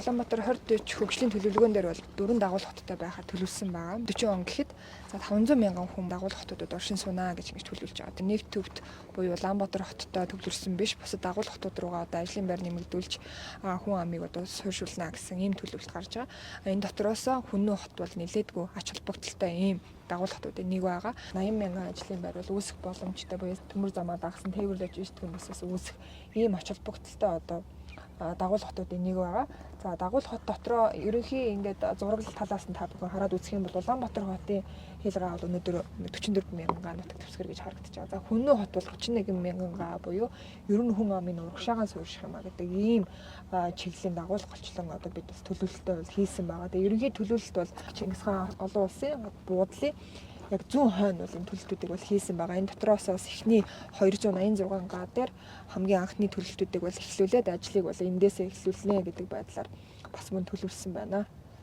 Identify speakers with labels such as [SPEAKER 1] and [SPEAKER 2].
[SPEAKER 1] Улаанбаатар 2040 хөгжлийн төлөвлөгөөн дээр бол дөрвөн дагуул хоттой байхаар төлөвлөсөн байгаа. 40 он гэхэд за 500 мянган хүн дагуул хотуудад оршин сунаа гэж ингэж төлөвлөж байгаа. Тэр нэг төвд буюу Улаанбаатар хоттой төвлөрсөн биш, бусад дагуул хотууд руугаа одоо ажлын байр нэмэгдүүлж хүн амыг одоо суурьшуулна гэсэн ийм төлөвлөлт гарч байгаа. Энэ дотроос Хүннү хот бол нэлээдгүй ач холбогдолтой ийм дагуул хотуудын нэг байгаа. 80 мянган ажлын байр бол үүсэх боломжтой буюу төмөр замаа дагсан тээвэр логистик хүмүүсээс үүсэх ийм ач холбогдолтой одоо дагуул хотуудын нэг байгаа. За, дагуул хот дотроо ерөнхий ингээд зураглал талаас нь та бүхэн хараад үзэх юм бол Улаанбаатар хотын хил гаа бол өнөөдөр 44 мянган га нутаг дэвсгэр гэж харагдаж байгаа. За, Хүннү хот бол 31 мянган га буюу ер нь хүн амын урагшаагаан суурьших юм а гэдэг ийм чиглэлийн дагуул голчлон одоо бид бас төлөвлөлтөө бол хийсэн байгаа. Тэгээ ерөнхий төлөвлөлт бол Чингис хаан олон улсын буудлын яг зүүн хойно бол энэ төлөлтүүдийг бол хийсэн байгаа. Энэ дотроос бас эхний 286 га дээр хамгийн анхны төлөлтүүдийг бол эхлүүлээд ажлыг бол эндээсээ эхлүүлнэ гэдэг байдлаар бас мөн төлөвлөсөн байна.